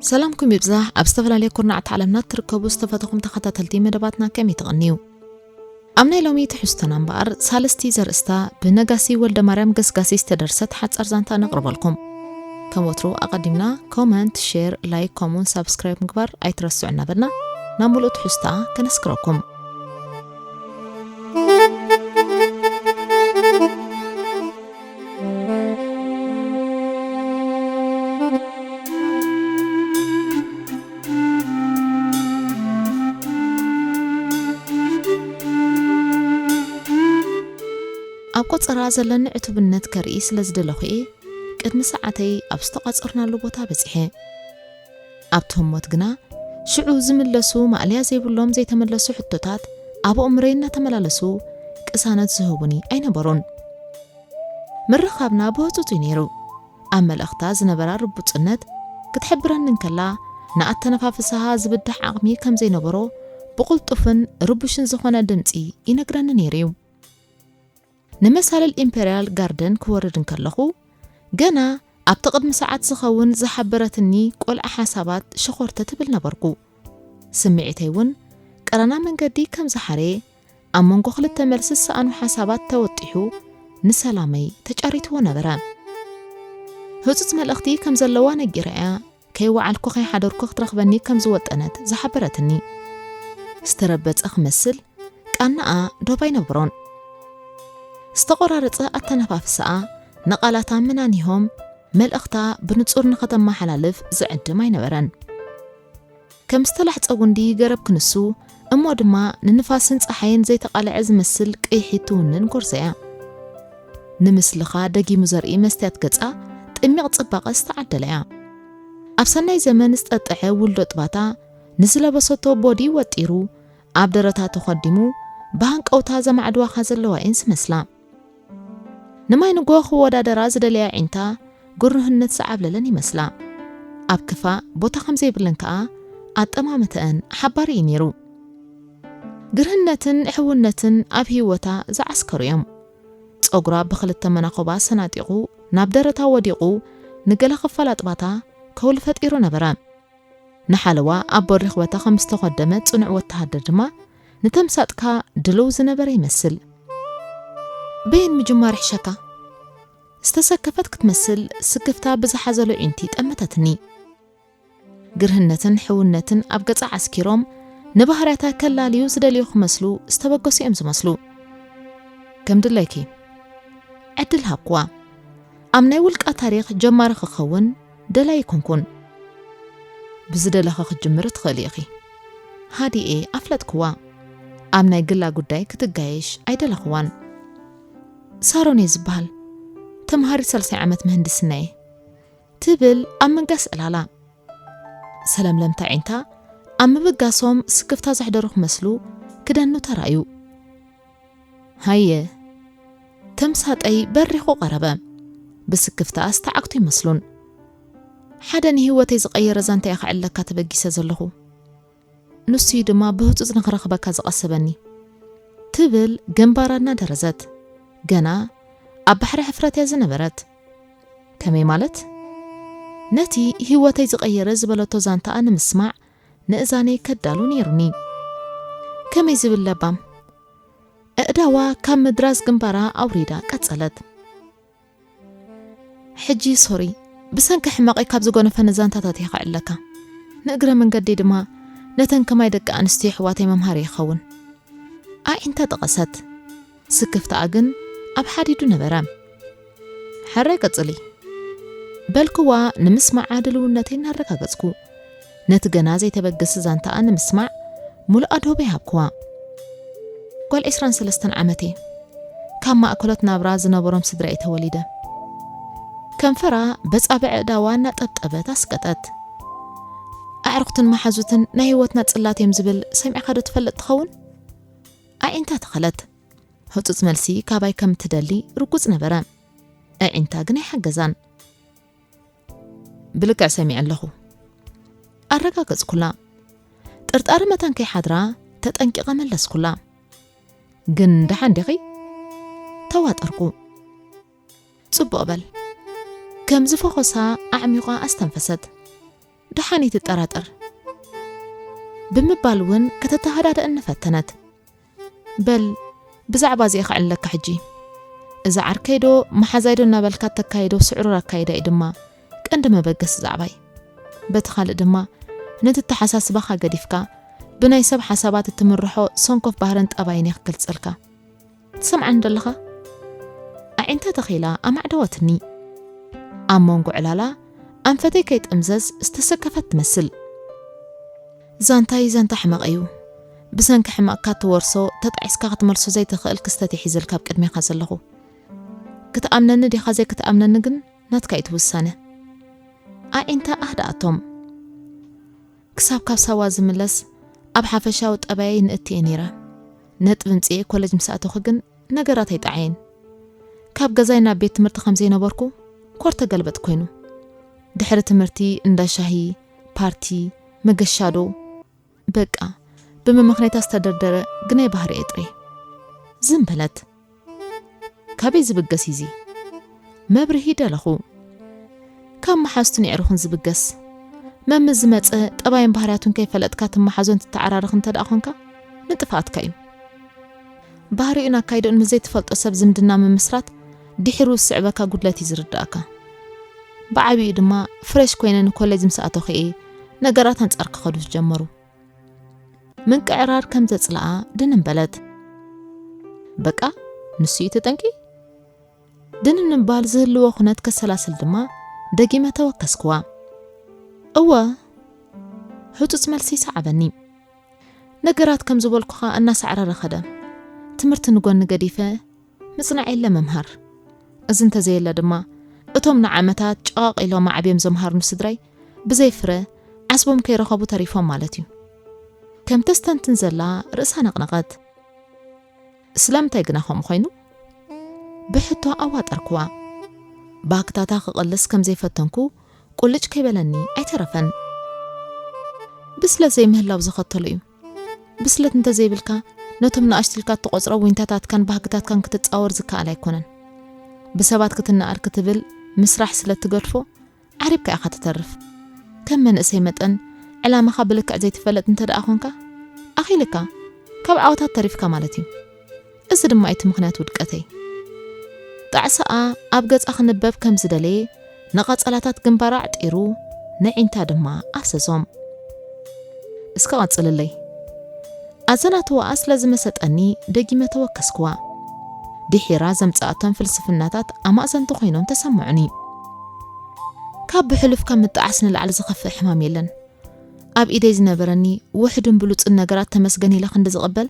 ሰላምኩም ይብዛሕ። ኣብ ዝተፈላለየ ኩርናዓት ዓለምና እትርከቡ ዝተፈተኹም ተኸታተልቲ መደባትና ከመይ ትቕንዩ? ኣብ ናይ ሎሚ ትሕዝቶና እምበኣር፣ ሳልስቲ ዘርእስታ ብነጋሲ ወልደ ማርያም ገስጋሲ ዝተደርሰት ሓጻር ዛንታ ነቕርበልኩም። ከም ወትሩ ኣቐዲምና ኮመንት፣ ሼር፣ ላይክ፣ ኮሙን ሳብስክራይብ ምግባር ኣይትረስዑ እናበልና ናብ ሙሉእ ትሕዝቶኣ ከነስክረኩም። ኣብ ቆጸራ ዘለኒ ዕቱብነት ከርኢ ስለ ዝደለኹ እየ ቅድሚ ሰዓተይ ኣብ ዝተቋጸርናሉ ቦታ በጺሐ። ኣብቲ ህሞት ግና፣ ሽዑ ዝምለሱ ማእለያ ዘይብሎም ዘይተመለሱ ሕቶታት ኣብ ኣእምሮይ እናተመላለሱ ቅሳነት ዝህቡኒ ኣይነበሩን። ምርኻብና ብህጹጽ እዩ ነይሩ። ኣብ መልእኽታ ዝነበራ ርቡጽነት ክትሕብረኒ እንከላ፣ ንኣተነፋፍሳኣ ዝብዳሕ ዓቕሚ ከም ዘይነበሮ ብቕልጡፍን ርቡሽን ዝኾነ ድምጺ ይነግረኒ ነይሩ እዩ። ንመሳልል ኢምፔርያል ጋርደን ክወርድ እንከለኹ፣ ገና ኣብቲ ቅድሚ ሰዓት ዝኸውን ዝሓበረትኒ ቆልዓ ሓሳባት ሸኾር ተትብል ነበርኩ። ስምዒተይ እውን ቀረና መንገዲ ከም ዝሓረየ፣ ኣብ መንጎ ክልተ መልሲ ዝሰኣኑ ሓሳባት ተወጢሑ ንሰላመይ ተጫሪትዎ ነበረ። ህጹጽ መልእኽቲ ከም ዘለዋ ነጊራ እያ ከይወዓልኩ ከይሓደርኩ ክትረኽበኒ ከም ዝወጠነት ዝሓበረትኒ። ዝተረበጸ ክመስል ቃናኣ ዶብ ኣይነበሮን። ዝተቖራረጸ ኣተነፋፍሳኣ ንቓላታ መናኒሆም መልእኽታ ብንጹር ንኸተመሓላልፍ ዝዕድም ኣይነበረን። ከም ዝተላሕጸ ጉንዲ ገረብ ክንሱ፣ እሞ ድማ ንንፋስን ጸሓይን ዘይተቓልዐ ዝመስል ቅይሒት ትውንን ጎርዞ እያ። ንምስልኻ ደጊሙ ዘርኢ መስትያት ገጻ ጥሚቕ ጽባቐ ዝተዓደለ እያ። ኣብ ሰናይ ዘመን ዝጠጥዐ ውልዶ ጥባታ ንዝለበሰቶ ቦዲ ወጢሩ ኣብ ደረታ ተኸዲሙ ብሃንቀውታ ዘማዕድዋኻ ዘለዋ እየን ዝመስላ። ንማይ ንጎ ክወዳደራ ዝደለያ ዒንታ ግርህነት ዝዓብለለን ይመስላ። ኣብ ክፋ ቦታ ከም ዘይብለን ከኣ ኣጠማምተአን ሓባሪ እዩ ነይሩ። ግርህነትን ሕውነትን ኣብ ህይወታ ዝዓስከሩ እዮም። ጸጉራ ብኽልተ መናኹባ ሰናጢቑ ናብ ደረታ ወዲቑ ንገለ ክፋል ኣጥባታ ከውሊ ፈጢሩ ነበረ። ንሓለዋ ኣብ በሪኽ ቦታ ከም ዝተኾደመ ጽኑዕ ወተሃደር ድማ ንተምሳጥካ ድልው ዝነበረ ይመስል። በየን ምጅማር ይሕሸካ? ዝተሰከፈት ክትመስል ስክፍታ ብዝሓዘሎ ዒንቲ ጠመተትኒ። ግርህነትን ሕውነትን ኣብ ገጻ ዓስኪሮም ንባህርያታ ከላልዩ ዝደልዩ ክመስሉ ዝተበገሱ እዮም ዝመስሉ። ከም ድላይኪ ዕድል ሃብክዋ። ኣብ ናይ ውልቃ ታሪኽ ጀማሪ ክኸውን ደላይ ኣይኮንኩን። ብዝደለኺ ክትጅምሪ ትኽእሊ ኢኺ። ሃዲኤ ኣፍለጥክዋ። ኣብ ናይ ግላ ጉዳይ ክትጋየሽ ኣይደለኽዋን። ሳሮን እየ ዝበሃል። ተምሃሪት ሳልሳይ ዓመት ምህንድስና እየ። ትብል ኣብ ምንጋስ ዕላላ። ሰለምለምታ ዒንታ ኣብ ምብጋሶም ስክፍታ ዘሕደሩ ክመስሉ ክደኑ ተራእዩ። ሃየ፣ ተምሳጠይ በሪኹ ቀረበ። ብስክፍታ ዝተዓግቱ ይመስሉን። ሓደ ንህይወተይ ዝቐየረ ዛንታ እየ ክዕለካ ተበጊሰ ዘለኹ። ንሱዩ ድማ ብህጹጽ ንኽረኽበካ ዝቐሰበኒ። ትብል ግንባራ እናደረዘት። ገና ኣብ ባሕሪ ሕፍረት እያ ዝነበረት። ከመይ ማለት? ነቲ ህይወተይ ዝቐየረ ዝበለቶ ዛንታኣ ንምስማዕ ንእዛነይ ከዳሉ ነይሩኒ። ከመይ ዝብል ለባም! ኣእዳዋ ካብ ምድራዝ ግንባራ ኣውሪዳ ቀጸለት። ሕጂ ሶሪ፣ ብሰንኪ ሕመቐይ ካብ ዝጎነፈኒ ዛንታታት እየ ክዕለካ። ንእግረ መንገደይ ድማ ነተን ከማይ ደቂ ኣንስትዮ ኣሕዋተይ መምሃሪ ይኸውን። ኣዒንታ ጠቐሰት። ስክፍታኣ ግን ኣብ ሓዲዱ ነበረ። ሕራይ ቀጽሊ። በልክዋ ንምስማዓ ድልውነተይ እናረጋገጽኩ። ነቲ ገና ዘይተበገሰ ዛንታኣ ንምስማዕ ሙሉእ ኣድህቦ ይሃብክዋ። ጓል ዕስራን ሰለስተን ዓመት እየ። ካብ ማእከሎት ናብራ ዝነበሮም ስድራ እየ ተወሊደ። ከንፈራ በጻብዕ ኣእዳዋ እናጠብጠበት ኣስቀጠት። ኣዕሩኽትን መሓዙትን ናይ ህይወትና ጽላት እዮም ዝብል ሰሚዕካ ዶ ትፈልጥ ትኸውን? ኣዒንታ ተኸለት። ህጹጽ መልሲ ካባይ ከም እትደሊ ርጉጽ ነበረ። ኣዒንታ ግን ኣይሓገዛን። ብልክዕ ሰሚዐ ኣለኹ። ኣረጋገጽኩላ። ጥርጣረ መታን ከይሓድራ ተጠንቂቐ መለስኩላ። ግን ደሓን ዲኺ? ተዋጠርኩ። ጽቡቕ በል። ከም ዝፈኾሳ ኣዕሚቋ ኣስተንፈሰት። ደሓን ይትጠራጠር ብምባል እውን ከተተሃዳደእኒ ፈተነት። በል ብዛዕባ እዚኣ ከዕልለካ ሕጂ። እዛ ዓርከይ ዶ መሓዛይ ዶ እናበልካ እተካይዶ ስዕሩር ኣካይዳ እዩ ድማ ቀንዲ መበገሲ ዛዕባይ። በቲ ካልእ ድማ ነቲ ኣተሓሳስባኻ ገዲፍካ ብናይ ሰብ ሓሳባት እትምርሖ ሰንኮፍ ባህርን ጠባይን እየ ክገልጸልካ። ትሰምዓኒ ዶ ኣለኻ? ኣዒንታ ተኺላ ኣማዕደወትኒ። ኣብ መንጎ ዕላላ ኣንፈተይ ከይጥምዘዝ ዝተሰከፈት ትመስል። ዛንታይ ዛንታ ሕመቕ እዩ። ብሰንኪ ሕመቕካ እትወርሶ ተጣዒስካ ክትመልሶ ዘይትኽእል ክስተት እዩ ሒዘልካ ኣብ ቅድሜኻ ዘለኹ። ክትኣምነኒ ዲኻ ዘይክትኣምነኒ ግን ናትካ እዩ እቲ ውሳነ። ኣዒንታ ኣህድኣቶም። ክሳብ ካብ ሳዋ ዝምለስ ኣብ ሓፈሻዊ ጠባየይ ንእቲ እየ ነይረ። ነጥቢ ምጽኤ ኮለጅ ምስ ኣተኹ ግን ነገራት ኣይጠዓየን። ካብ ገዛይ ናብ ቤት ትምህርቲ ከም ዘይነበርኩ ኮር ተገልበጥ ኮይኑ። ድሕሪ ትምህርቲ እንዳ ሻሂ፣ ፓርቲ፣ መገሻዶ፣ በቃ፣ ብመመኽነይታ ዝተደርደረ ግናይ ባህሪኤ ጥሬ። ዝም በለት። ካበይ ዝብገስ እዩ እዚ? መብርሂ ደለኹ። ካብ መሓዝቱን የዕሩኽን ዝብገስ። መምስ ዝመጸ ጠባይን ባህርያቱን ከይፈለጥካ ትመሓዞን ትተዓራረኽ እንተ ደኣ ኾንካ፣ ንጥፍኣትካ እዩ። ባህሪኡን ኣካይድኡን ምስ ዘይትፈልጦ ሰብ ዝምድና ምምስራት ድሒሩ ዝስዕበካ ጉድለት እዩ ዝርድኣካ። ብዓቢኡ ድማ ፍሬሽ ኮይነ ንኮሌጅ ምስ ኣተኹ እየ ነገራት ኣንጻር ክኸዱ ዝጀመሩ። ምንቅዕራር ከም ዘጽልኣ ድንን በለት። በቃ፣ ንሱ እዩ እቲ ጠንቂ? ድንን ምባል ዝህልዎ ኩነት ከሰላስል ድማ ደጊመ ተወከስክዋ። እወ፣ ህጹጽ መልሲ ሰዓበኒ። ነገራት ከም ዝበልኩኻ እናሳዕረረ ኸደ። ትምህርቲ ንጎኒ ገዲፈ፣ ምጽናዕ የለ ምምሃር። እዚ እንተዘየለ ድማ፣ እቶም ንዓመታት ጨቓቕ ኢሎም ኣዕብዮም ዘምሃርኑ ስድራይ፣ ብዘይ ፍረ፣ ዓስቦም ከይረኸቡ ተሪፎም ማለት እዩ። ከም ተስተንትን ዘላ ርእሳ ነቕነቐት። ስለምንታይ ግና ከምኡ ኮይኑ? ብሕቶ ኣዋጠርክዋ። ባህግታታ ክቕልስ ከም ዘይፈተንኩ ቁልጭ ከይበለኒ ኣይተረፈን። ብስለት ዘይምህላው ዘኸተሎ እዩ። ብስለት እንተዘይብልካ፣ ነቶም ንኣሽቱ ኢልካ እትቖጽሮ ዊንታታትካን ባህግታትካን ክትጻወር ዝከኣል ኣይኮነን። ብሰባት ክትነኣድ ክትብል ምስራሕ ስለ እትገድፎ፣ ዓሪብካ ኢኻ ትተርፍ። ከም መንእሰይ መጠን፣ ዕላማኻ ብልክዕ ዘይትፈልጥ እንተ ደኣ ኾንካ፣ ኣኺልካ፣ ካብ ዓወታት ተሪፍካ ማለት እዩ። እዚ ድማ እቲ ምኽንያት ውድቀተይ። ጣዕሳኣ ኣብ ገጻ ክንበብ ከም ዝደለየ፣ ንቐጸላታት ግንባራ ኣዕጢሩ፣ ነዒንታ ድማ ኣፍሰሶም። እስከ ቀጽልለይ። ኣዘናትዋኣ ስለ ዝመሰጠኒ፣ ደጊመ ተወከስክዋ። ድሒራ ዘምጽኣቶም ፍልስፍናታት ኣማእዘንቲ ኮይኖም ተሰምዑኒ። ካብ ብሕሉፍ ካብ ምጥዓስ ንላዕሊ ዝኸፍእ ሕማም የለን። ኣብ ኢደይ ዝነበረኒ ውሑድን ብሉጽን ነገራት ተመስገን ኢለ ክንዲ ዝቕበል፣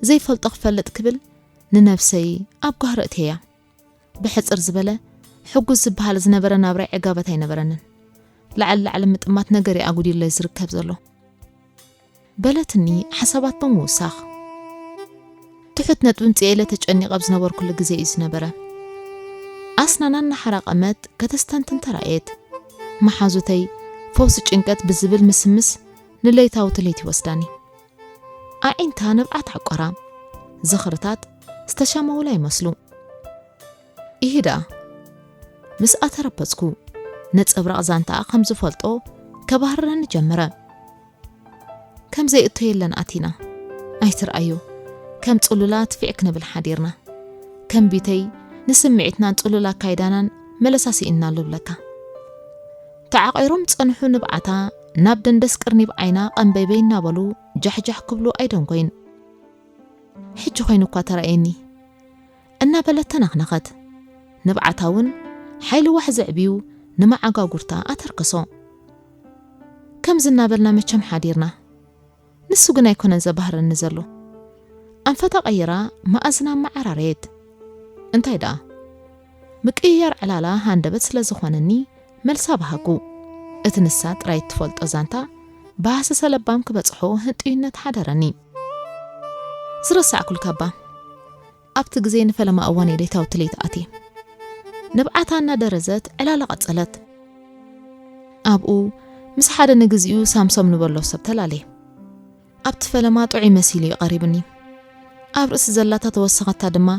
ዘይፈልጦ ክፈልጥ ክብል ንነብሰይ ኣብ ጓህሪ እትየያ። ብሕጽር ዝበለ፣ ሕጉስ ዝበሃል ዝነበረ ናብራይ ዕጋበት ኣይነበረንን። ላዕሊ ላዕሊ ምጥማት ነገር እዩ ኣጉዲሉለይ ዝርከብ ዘሎ። በለትኒ ሓሳባት ብምውሳኽ። ትሑት ነጥቢ ምጽኤ ኢለ ተጨኒቐ ኣብ ዝነበርኩሉ ግዜ እዩ ዝነበረ። ኣስናና እናሓራቐመት ከተስተንትን ተራእየት። መሓዙተይ፣ ፈውሲ ጭንቀት ብዝብል ምስምስ ንለይታዊ ትልሂት ይወስዳኒ። ኣዒንታ ንብዓት ዓቆራ። ዝኽርታት ዝተሸመውላ ይመስሉ። ኢሂ ደኣ፣ ምስኣ ተረበጽኩ። ነጸብራቕ ዛንታኣ ከም ዝፈልጦ ከባህርረኒ ጀመረ። ከም ዘይእቶ የለን ኣቲና። ኣይትርኣዮ። ከም ጽሉላት ፊዕ ክንብል ሓዲርና። ከም ቢተይ ንስምዒትናን ጽሉል ኣካይዳናን መለሳ ስኢንናሉ እብለካ። ተዓቒሮም ጸንሑ ንብዓታ ናብ ደንደስ ቅርኒብ ዓይና ቀንበይበይ እናበሉ ጃሕጃሕ ክብሉ ኣይደንጎይን። ሕጂ ኮይኑ እኳ ተራእየኒ። እናበለት ተነኽነኸት። ንብዓታ እውን ሓይሊ ዋሕ ዘዕብዩ ንመዓጋጉርታ ኣተርከሶ። ከምዚ እናበልና መቸም ሓዲርና። ንሱ ግን ኣይኮነን ዘባህረኒ ዘሎ። ኣንፈታ ቀይራ መኣዝና መዓራረየት። እንታይ ደኣ? ምቅይያር ዕላላ ሃንደበት ስለ ዝኾነኒ መልሳ በሃኩ። እቲ ንሳ ጥራይ እትፈልጦ ዛንታ ብሃሰሰ ለባም ክበጽሖ ህንጥዩነት ሓደረኒ። ዝረሳዕኩልካ እባ፣ ኣብቲ ግዜ ንፈለማ እዋን እየ ለይታዊ ትልየት ኣትየ። ንብዓታ እናደረዘት ዕላላ ቀጸለት። ኣብኡ ምስ ሓደ ንግዚኡ ሳምሶም ንበሎ ሰብ ተላለየ። ኣብቲ ፈለማ ጥዑይ መሲሉ እዩ ቀሪብኒ። ኣብ ርእሲ ዘላታ ተወሰኸታ ድማ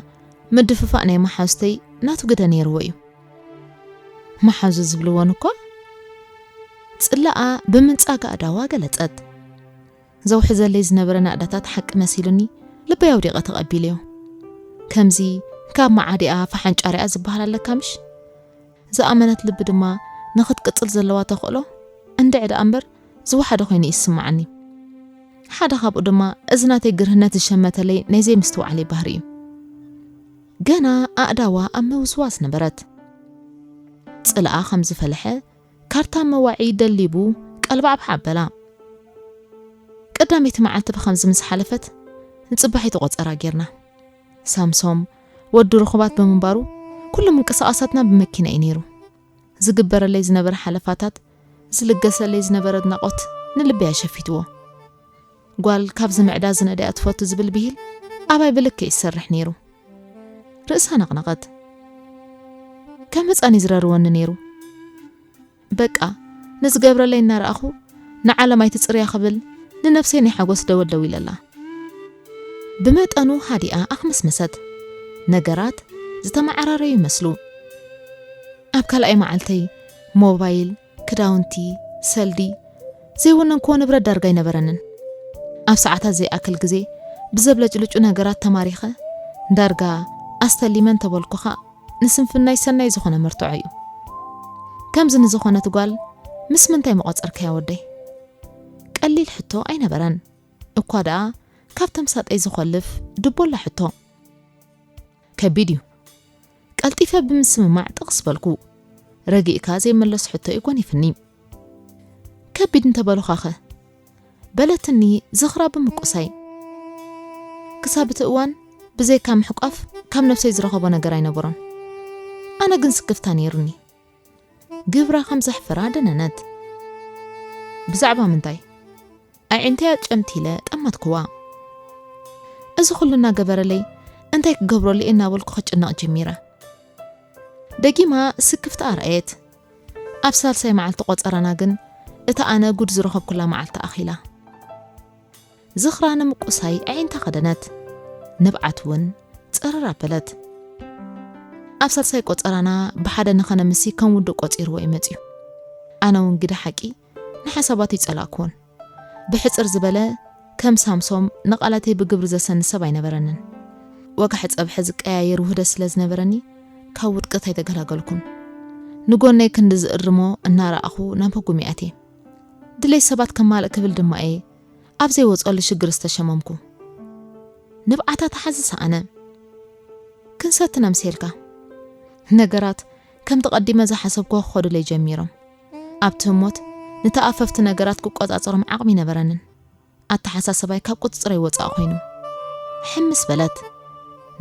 ምድፍፋእ ናይ መሓዙተይ ናቱ ግደ ነይርዎ እዩ። መሓዙ ዝብልወን እኳ ጽላኣ ብምንጻግ ኣእዳዋ ገለጸት። ዘውሕዘለይ ዝነበረ ናእዳታት ሓቂ መሲሉኒ ልበይ ኣውዲቐ ተቐቢለዮ። ከምዚ ካብ መዓዲኣ ፈሓንጫሪኣ ዝበሃል ኣለካ ምሽ? ዝኣመነት ልቢ ድማ ንኽትቅጽል ዘለዋ ተኽእሎ እንድዒ ደኣ እምበር ዝወሓደ ኮይኑ እዩ ዝስምዓኒ። ሓደ ካብኡ ድማ እዚ ናተይ ግርህነት ዝሸመተለይ ናይ ዘይምስትውዓለይ ባህሪ እዩ። ገና ኣእዳዋ ኣብ ምውዝዋዝ ነበረት። ጽልኣ ከም ዝፈለሐ ካርታ መዋዒ ደሊቡ ቀልባዕባዕ ኣበላ። ቀዳመይቲ መዓልቲ ብኸምዚ ምስ ሓለፈት ንጽባሒቱ ቆጸራ ጌርና። ሳምሶም ወዲ ርኹባት ብምንባሩ ኩሉ ምንቅስቓሳትና ብመኪና እዩ ነይሩ። ዝግበረለይ ዝነበረ ሓለፋታት፣ ዝልገሰለይ ዝነበረ ኣድናቖት ንልበይ ኣሸፊትዎ። ጓል ካብዚ ምዕዳ ዝነድያ ትፈቱ ዝብል ብሂል ኣባይ ብልክዕ ይሰርሕ ነይሩ። ርእሳ ነቕነቐት። ከም ህጻን ይዝረርወኒ ነይሩ። በቃ፣ ንዝገብረለይ እናረኣኹ ንዓለም ኣይትጽርያ ክብል ንነፍሰይ ናይ ሓጎስ ደወል ደው ኢለላ። ብመጠኑ ሃዲኣ ኣኽመስመሰት። ነገራት ዝተመዓራረዩ ይመስሉ። ኣብ ካልኣይ መዓልተይ ሞባይል፣ ክዳውንቲ፣ ሰልዲ፣ ዘይወነንክዎ ንብረት ዳርጋ ኣይነበረንን። ኣብ ሰዓታት ዘይኣክል ግዜ ብዘብለጭልጩ ነገራት ተማሪኸ፣ ዳርጋ ኣስተሊመ እንተበልኩኻ ንስንፍናይ ሰናይ ዝኾነ መርትዖ እዩ። ከምዚ ንዝኾነት ጓል ምስ ምንታይ መቖጸርካያ ወደይ? ቀሊል ሕቶ ኣይነበረን። እኳ ደኣ ካብ ተምሳጠይ ዝኾልፍ ድቦላ ሕቶ። ከቢድ እዩ። ቀልጢፈ ብምስምማዕ ጥቕስ በልኩ። ረጊእካ ዘይመለስ ሕቶ እዩ ጎኒፍኒ። ከቢድ እንተበሉኻኸ? በለትኒ ዝኽራ ብምቁሳይ። ክሳብ እቲ እዋን ብዘይካ ምሕቋፍ ካብ ነብሰይ ዝረኸቦ ነገር ኣይነበሮን። ኣነ ግን ስክፍታ ነይሩኒ። ግብራ ከም ዘሕፍራ ደነነት። ብዛዕባ ምንታይ? ኣዒንተያ ጨምት ኢለ ጠመትክዋ። እዚ ኩሉ እናገበረለይ እንታይ ክገብረሉ እየ እናበልኩ ክጭነቕ ጀሚረ። ደጊማ ስክፍታ ኣርኣየት። ኣብ ሳልሳይ መዓልቲ ቆጸራና ግን እታ ኣነ ጉድ ዝረኸብኩላ መዓልቲ ኣኺላ። ዝኽራ ንምቁሳይ ኣዒንታ ከደነት። ንብዓት እውን ጸረር ኣበለት። ኣብ ሳልሳይ ቆጸራና ብሓደ ንኸነምሲ ከም ውዱእ ቆጺርዎ እዩ መጺኡ። ኣነ እውን ግደ ሓቂ ንሓሳባቱ ይጸላእኩዎን። ብሕጽር ዝበለ፣ ከም ሳምሶም ንቓላተይ ብግብሪ ዘሰኒ ሰብ ኣይነበረንን። ወጋሒ ጸብሐ ዝቀያየር ውህደት ስለ ዝነበረኒ፣ ካብ ውድቀት ኣይተገላገልኩን። ንጎነይ ክንዲ ዝእርሞ እናረኣኹ ናብ ህጉም ይኣትየ። ድሌት ሰባት ከማልእ ክብል ድማ እየ ኣብ ዘይወጸሉ ሽግር ዝተሸመምኩ። ንብዓታ ተሓዚ ሰኣነ። ክንሰቲ ነምሴልካ። ነገራት ከምቲ ቀዲመ ዝሓሰብክዎ ክኸዱለይ ጀሚሮም። ኣብቲ ህሞት ንተኣፈፍቲ ነገራት ክቆጻጸሮም ዓቕሚ ኣይነበረንን። ኣተሓሳስባይ ካብ ቁጽጽረይ ወጻእ ኮይኑ። ሕምስ በለት።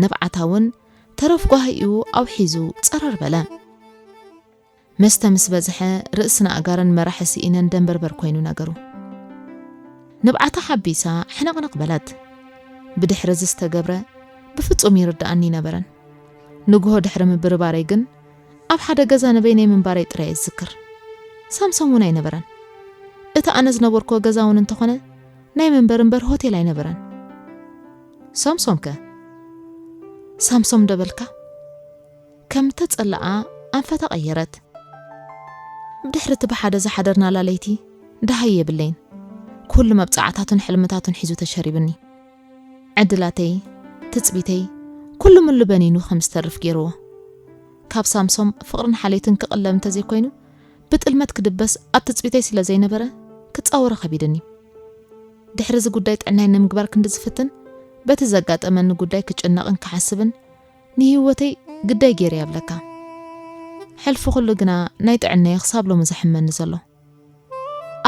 ንብዓታ እውን ተረፍ ጓሂኡ ኣውሒዙ ጸረር በለ። መስተ ምስ በዝሐ ርእስን ኣእጋረን መራሒ ስኢነን ደንበርበር ኮይኑ ነገሩ። ንብዓታ ሓቢሳ ሕንቕንቕ በለት። ብድሕሪ እዚ ዝተገብረ ብፍጹም ይርድኣኒ ኣይነበረን። ንግሆ ድሕሪ ምብርባረይ ግን ኣብ ሓደ ገዛ ንበይነይ ምንባረይ ጥራይ እየ ዝዝክር። ሳምሶም እውን ኣይነበረን። እቲ ኣነ ዝነበርኩዎ ገዛ እውን እንተኾነ ናይ መንበሪ እምበር ሆቴል ኣይነበረን። ሳምሶም ከ? ሳምሶም ዶ በልካ? ከም እተጸለኣ ኣንፈታ ቀየረት። ብድሕሪ እቲ ብሓደ ዝሓደርናላ ለይቲ ደሃይ የብለይን። ኩሉ መብጽዓታቱን ሕልምታቱን ሒዙ ተሸሪብኒ። ዕድላተይ፣ ትጽቢተይ፣ ኩሉ ምሉ በኒኑ ከም ዝተርፍ ገይርዎ። ካብ ሳምሶም ፍቕርን ሓልዮትን ክቕለብ እንተዘይኮይኑ፣ ብጥልመት ክድበስ ኣብ ትጽቢተይ ስለ ዘይነበረ፣ ክጻወሮ ከቢድኒ። ድሕሪ እዚ ጉዳይ ጥዕናይ ንምግባር ክንዲ ዝፍትን፣ በቲ ዘጋጠመኒ ጉዳይ ክጭነቕን ክሓስብን፣ ንህይወተይ ግዳይ ገይረ እየ ኣብለካ። ሕልፊ ኩሉ ግና ናይ ጥዕናይ ክሳብ ሎሚ ዘሕመኒ ዘሎ።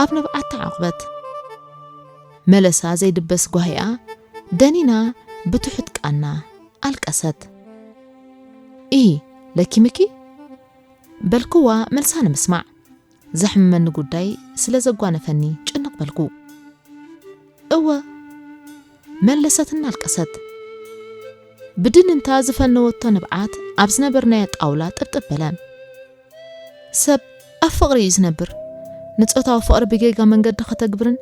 ኣብ ንብዓት ተዓቑበት። መለሳ ዘይድበስ ጓሂኣ ደኒና ብትሑት ቃና ኣልቀሰት። "ኢሂ፣ ለኪምኪ?" በልክዋ መልሳ ንምስማዕ። ዘሕምመኒ ጉዳይ ስለ ዘጓነፈኒ ጭንቕ በልኩ። "እወ" መለሰት እናልቀሰት። ብድንንታ ዝፈነወቶ ንብዓት ኣብ ዝነበርናዮ ጣውላ ጥብጥብ በለ። "ሰብ ኣብ ፍቕሪ እዩ ዝነብር። ንጾታዊ ፍቕሪ ብጌጋ መንገዲ ከተግብርን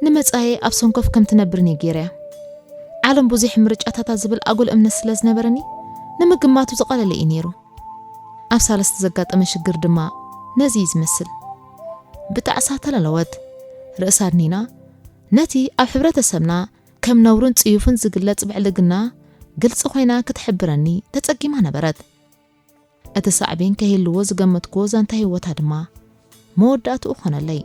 ንመጻኢ ኣብ ሰንኮፍ ከም ትነብርን እዩ ገይርያ። ዓለም ብዙሕ ምርጫታታ" ዝብል ኣጉል እምነት ስለ ዝነበረኒ ንምግማቱ ዝቐለለ እዩ ነይሩ። ኣብ ሳልስቲ ዘጋጠመ ሽግር ድማ ነዚ እዩ ዝመስል። ብጣዕሳ ተለለወት። ርእሳ ኣድኒና ነቲ ኣብ ሕብረተሰብና ከም ነውርን ጽዩፍን ዝግለጽ ብዕልግና ግልጺ ኮይና ክትሕብረኒ ተጸጊማ ነበረት። እቲ ሳዕቤን ከይህልዎ ዝገመትኩዎ ዛንታ ህይወታ ድማ መወዳእትኡ ኾነለይ።